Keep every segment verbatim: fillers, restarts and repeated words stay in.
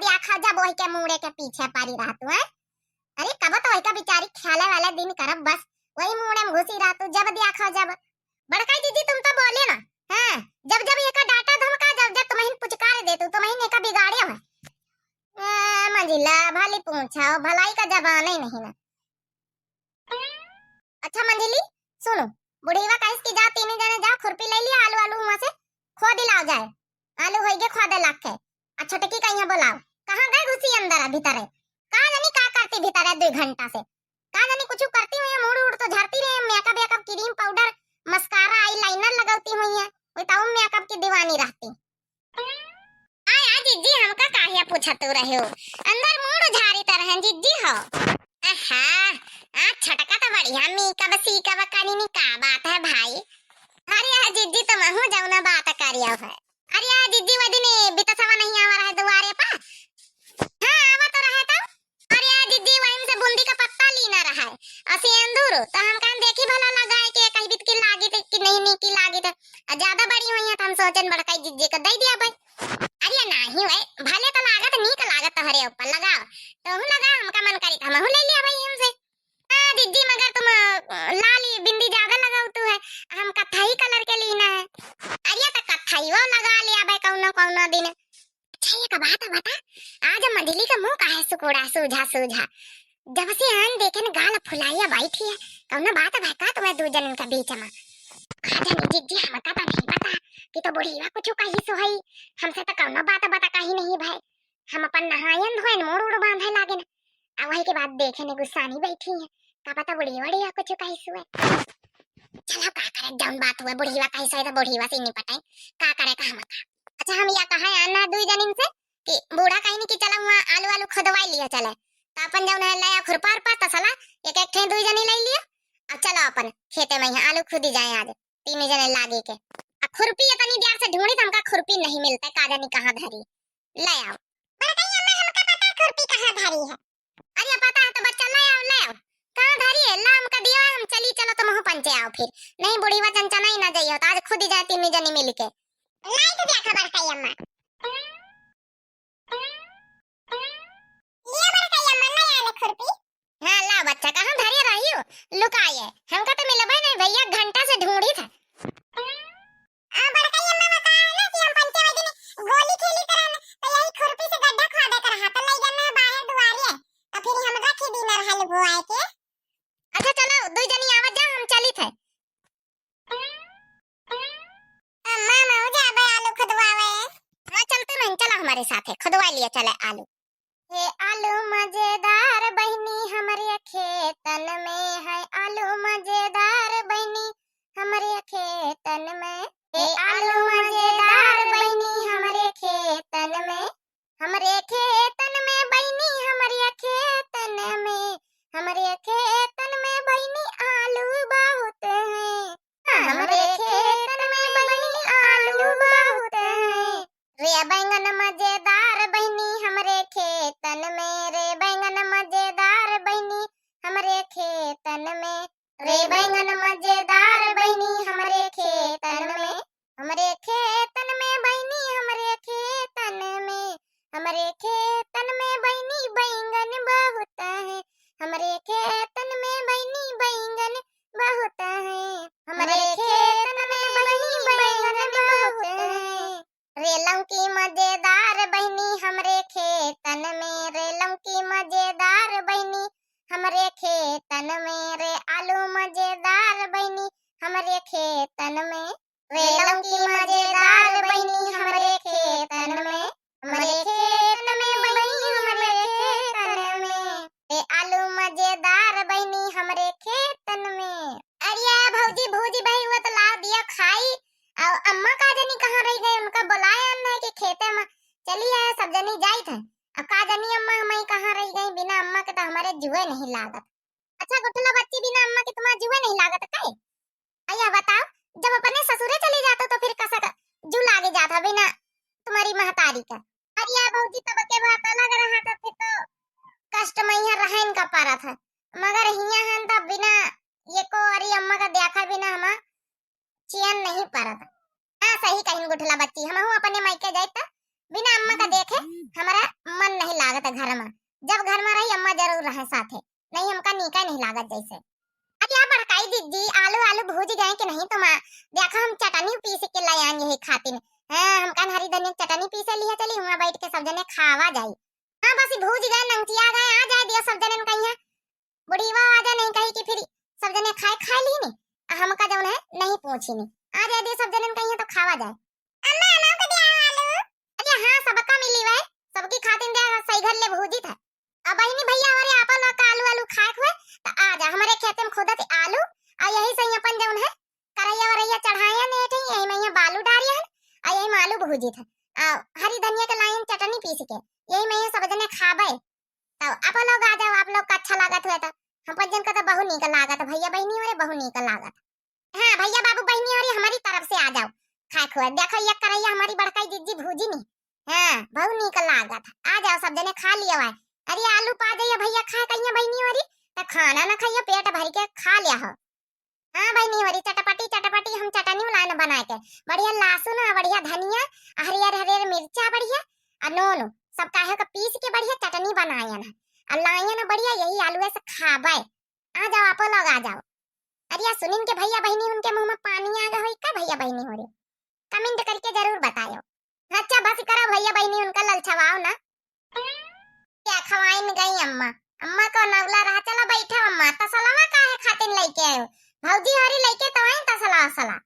देखा जब वही के मूड़े के पीछे परी रहतू है। अरे कब तो वही का बिचारी ख्याले वाले दिन करब, बस वही मूड़े में घुसी रहतू, जब देखा जब। बड़काई जिज्जी तुम तो बोले ना, हाँ, जब जब एका डांटा धमका, जब जब तुमहिन पुचकार देतू, तुमहिन एका बिगाड़े है। ए, मंझिला भली पूछा, भलाई का जबान ही नहीं ना। अच्छा मंझिली, सुनो, बुढ़ीवा कहिस कि जा तीन जने जाओ, खुरपी ले लिया, आलू आलू हुआ से खोद लाओ जाए, आलू होइगे खोदे लाग के। आ छोटकी का यहाँ बोलाओ, कहाँ गए घुसी अंदर है भीतरे, का जानी का करती भीतरे दुई घंटा से, का जानी कुछ करती हुई है, मूड़ उड़ तो झरती रही है, मेकअप वेकअप, क्रीम पाउडर, मस्कारा, आई लाइनर लगाती हुई है, वही ताऊ मेकअप की दीवानी रहती। आय, आ जिज्जी, हमका काहे पूछत रहे हो? अंदर मूड़ झारी तरह जिज्जी हो। आहा, आ छोटका तो बढ़िया मेकअप सीकअप करी नी, का बात है भाई? अरे आ जिज्जी, तुमहू जौना बात करियो है। अरे आ जिज्जी, वो दिन बितसवा नहीं आवा रहे दुआरे पर? हाँ, आवा तो रहे तो। अरे आ जिज्जी, वहीं से बूंदी का पत्ता लीना रहा है, और सेंदूर, तो हम कहन देखी भला लगाए के, कही बीत की लागित कि नहीं, नहीं की लागित, आ ज्यादा बड़ी हुई है, तो हम सोचन बड़काई जिज्जी का दे दिया भाई। अरे नहीं भाई, भले तो लागत, नीक लागत तोहरे ऊपर, लगाओ, तोहू लगाओ, हमका मन करी, हमहू ले लिया भाई इनसे। हाँ जिज्जी, मगर तुम, अ, लाल बिंदी ज्यादा लगावतू है, हम कत्थई कलर के लीना है। अरे तो कत्थई वो लगा लिया भाई कौनो कौनो दिन। अच्छा, एक बात बता, आज मंझिली का मुंह काहे सुकुड़ा सूझा सूझा? जब से आन देखे न गाल फुलाइया बैठी है, कौनो बात बा का तुम्हें दू जनन के बीच में? का जानी जिज्जी, हमका तो नहीं पता कि तो बुढ़ीवा कुछ कही सो है, हमसे तो कौनो बात बता कही नहीं भाई। हम अपन नहायन धोयन मूड़ उड़ बांधे लागे न, आ वही के बाद देखे न गुस्सानी बैठी है, का पता बुढ़ीवा उढ़ीवा कुछ कही सो है। चलो का करे, जौन बात हुए, बुढ़ीवा कही सो है तो बुढ़ीवा से निपटे, का करे का हमका। अच्छा, हम या कहा आना दुई जनिन से कि बूढ़ा कहीं कि चला वहाँ आलू आलू खुदवाई लिया चले, तो अपन जौन है ले खुरपा उरपा तसला एक एक ठे दुई जनी ले लिया, अब चलो अपन खेते में यहाँ आलू खुदी जाए आज, तीन जने लागे के। आ खुरपी इतनी देर से ढूंढी तो हमका खुरपी नहीं मिलता, का जानी कहाँ धरी, ले आओ। बड़काई अम्मा, हमका पता है खुरपी कहाँ धरी है। अरे पता है तो बच्चा ले आओ, ले आओ। कहाँ धरी है? ला हमका दियो, हम चली, चलो तुमहू पंचे आओ फिर। नहीं बुढ़ीवा चंचना ही ना जाइयो, तो आज खुदी जाए तीन जनी मिल के। लाई तो देखा बड़काई अम्मा। लिया बड़काई अम्मा, ले आले खुरपी। हाँ ला बच्चा, कहाँ धरी रही हो? लुकाए, हमका तो मिलबे नहीं भैया, घंटा से ढूंढी था। आ, बड़काई अम्मा बताए ना कि हम पंचे वही दिन गोली खेली करन, तो यही खुरपी से गड्ढा खोदे कर रहा, तो ले जाना है बाहर दुआरे, तो फिर हम रखी दिन रहल बुआए के। अच्छा चलो, दुई जनी आवत जा, हम चली थे। अम्मा, मऊ जाबे आलू खुदवावे। हाँ, चलते नहीं, चला हमारे साथ है, खुदवा लिया चले आलू। हे आलू मजेदार बहिनी, हमरे खेतन में है आलू मजेदार बहिनी, हमरे खेतन में। हे आलू मजेदार बहिनी, हमरे खेतन में, हमरे खेतन में बहिनी, हमरे खेतन में, हमरे खेतन में बहिनी आलू बहुत हैं। हमरे खेतन में बहिनी आलू बहुत हैं। रे बैंगन मजेदार बहिनी, हमरे खेतन में, रे बैंगन मजेदार बहिनी, हमरे खेतन में। रे बैंगन मजेदार बहिनी, हमरे खेतन में, हमरे खेतन में बहिनी, हमरे खेतन में, हमरे खेतन में बहिनी बैंगन बहुत हैं, हमरे खेतन में बहिनी बैंगन बहुत हैं, हमरे खेतन में बहिनी बैंगन बहुत हैं। रे लौकी मजेदार बहिनी, हमरे खेतन में, रे लौकी मजेदार बहिनी, हमरे खेतन में, रे आलू मजेदार बहिनी, हमरे खेतन में। रे लौकी मजेदार बहिनी, हमरे खेतन में, हमरे खेतन में बहिनी, हमरे खेतन में। रे आलू मजेदार बहिनी, हमरे खेतन में। अरे भौजी, भौजी भाई, वो तो ला दिया खाई। और अम्मा का जनी कहाँ रह गई, उनका बुलाया हमने कि खेते में चली आया, सब जनी जाई थे। अब का जनी अम्मा हमारी कहाँ रह गई, बिना अम्मा के तो हमारे जुए नहीं लागत। अच्छा गुठला बच्ची, बिना अम्मा के तुम्हारा जुए नहीं लागत का? अया बताओ, जब अपने ससुरे चली जातो तो फिर कसक जू लागे जात है बिना तुम्हारी महतारी का। अरे भौजी, तब के बात अलग रहा, तो फिर तो कष्ट में यहाँ रहन का परत है, मगर हियाँ हन तब बिना ये को अरे अम्मा का देखा बिना हमा चैन नहीं परत। हाँ, सही कहिन गुठला बच्ची, हमहू अपने मायके जाइत बिना अम्मा का देखे हमारा मन अरे अम्मा जरूर रहे साथे, नहीं हमका नीका नहीं लागत जैसे। अरे या बड़काई दीदी, आलू, आलू भूज गए कि नहीं तुम्हार? देखा हम चटनी पीस के ले आएंगे यही खातिर। हाँ, हम कहन हरी धनिया चटनी पीसे लिहे चली, हुआं बैठ के सब जने खावा जाई। हाँ, बस भूज गए, नंगटिया गए, आ जाए दिया सब जने कहिया। बुढ़ीवा आ जाए नहीं कही कि फिर सब जने खाए, खाए ली नी, आ हमका जौन है नहीं पूछी नी, आ जाए दिया सब जने कहिया तो खावा जाए। अम्मा, हमार के दिया आलू। अरे हाँ, सबका मिली वै, सबकी खातिर दे, सही घर ले भूजी था। अब बहिनी भैया हमारे आपन लोग का आलू, आलू खाए हुए, तो आ जा हमारे खेते में खुदत आलू, और यही सही अपन जौन है करैया वरैया चढ़ाया नेट ही, यही में ये बालू डारिया है, और यही में आलू भूजी था, और हरी धनिया के लाइन चटनी पीस के, यही में ये सब जने खाबे। तो आप लोग आ जाओ, आप लोग का अच्छा लागत हुए तो। हम पंचन का तो बहुत नीक लागत, भैया बहिनी हमारे बहुत नीक लागत। हाँ, भैया बाबू बहिनी हमारी, हमारी तरफ से आ जाओ, खाए खुए। देखो ये करैया हमारी बड़काई जिज्जी भूजी नी। हाँ, बहुत नीक लागत। आ जाओ सब जने खा लियो आए। अरे आलू पा जाइए भैया खाए कहिए बहिनी हमारी, तो खाना ना खाइए, पेट भर के खा लिया हो। हाँ बहिनी हमारी, चटपटी चटपटी हम चटनी लाइन बनाए के, बढ़िया लहसुन और बढ़िया धनिया, हरियर हरियर मिर्चा बढ़िया, और नून, सब काहे का पीस के बढ़िया चटनी बनायन है, और लायन बढ़िया यही आलू से खाबे। आ जाओ, आपो लोग आ जाओ। अरे या सुनिन के भैया बहिनी उनके मुंह में पानी आ गया होई का भैया बहिनी हमारे? कमेंट करके जरूर बतायो। अच्छा बस करो भैया बहिनी उनका ललचवाओ ना। क्या खवाइन गई अम्मा? अम्मा को नौला रहा, चलो बैठो अम्मा, तसलवा काहे खातिर लेके आयो? भौजी हरी लेके तो आई तसला वसला।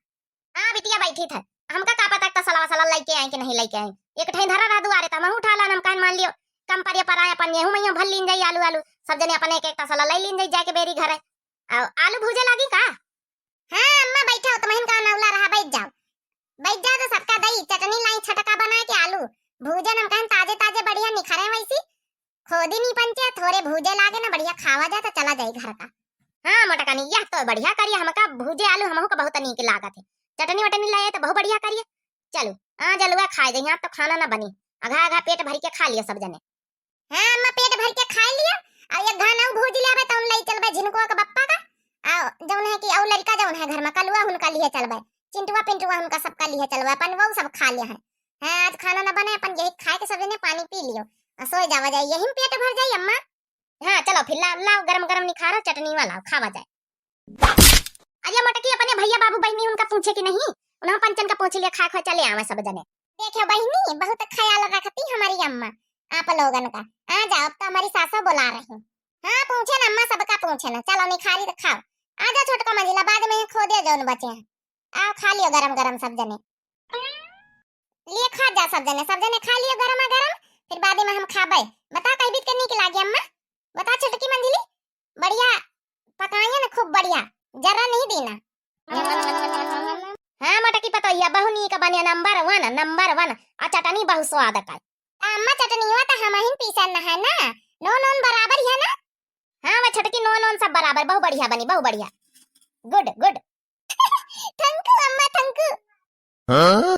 हाँ बिटिया बैठी थे, हमका का पता तसला वसला लेके आई कि नहीं लेके आई। एक ठे धरा रहा दुआरे त हमहू उठा लान, हम कहन मान लियो कम परिया पराया अपन यहू में भर लीन जाई आलू आलू, सब जने अपन एक एक तसला ले लीन जाई जाके बेरी घरे। आ, आलू भूजे लागी का? हाँ अम्मा बैठो, तुमहिन का नौला रहा, बैठ जाओ, बैठ जाओ तो सबका दई चटनी लाई छटका बना के आलू भूजे, हम कहन ताजे ताजे बढ़िया निखरे वैसी। खोदी नी पंचे, थोड़े भूजे लागे ना, बढ़िया खावा जाए तो चला जाए घर का। हाँ मोटकनी, यह तो बढ़िया करिए, हमका भूजे आलू हमहू का बहुत नीक लागत है। चटनी वटनी लाए तो बहुत बढ़िया करिए। चलो, आज अलुआ खाए जाइए, आप तो खाना ना बनी, अघा अघा पेट भर के खा लिया सब जने। हाँ अम्मा, पेट भर के खाए लिया, और एक घान और भूज लिया बे, तौन ले चलबे झिनकुआ के बप्पा का, आ जौन है कि और लड़का जौन है घर में कलुआ उनका लिए चलबे, चिंटुआ पिंटुआ उनका सबका लिए चलबे, अपन वो सब खा लिया है। हाँ, आज खाना ना बने, अपन यही खाए के सब जने पानी पी लियो, और सोए जावा जाए, यही में पेट भर जाई अम्मा। हाँ, चलो फिर लाओ, लाओ, गरम गरम निखारो, चटनी वाला खावा जाए। अरे मोटकी, अपने भैया बाबू बहिनी उनका पूछे कि नहीं, उन्हें पंचन का पूछ लिया, खा खा चले आवे सब जने। देखो बहिनी, बहुत ख्याल रखती हमारी अम्मा आप लोगन का। आ जाओ, अब तो हमारी सासो बुला रही। हाँ, पूछे ना अम्मा, सबका पूछे ना। चलो निखारी तो खाओ। आ जाओ छोटका मंझिला, बाद में खोदे जौन बचे हैं। आओ खा लियो गरम गरम सब जने। लिए खा जा सब जने, सब जने खा लियो गरमा गरम, फिर बाद में हम खाबे। बता कह बीत के नीक लागे अम्मा, बता छोटकी मंझिली। बढ़िया पकाए ना, खूब बढ़िया, जरा नहीं देना। हाँ मोटकी पतोहिया, बहु नीक बने, नंबर वन, नंबर वन। आ चटनी बहु स्वाद का। अम्मा चटनीवा तो हमहिन पीसन है ना, नून नून बराबर है ना? हाँ वो छोटकी, नून नून सब बराबर, बहु बढ़िया बनी, बहु बढ़िया। गुड गुड। थैंक यू अम्मा, थैंक यू। हाँ?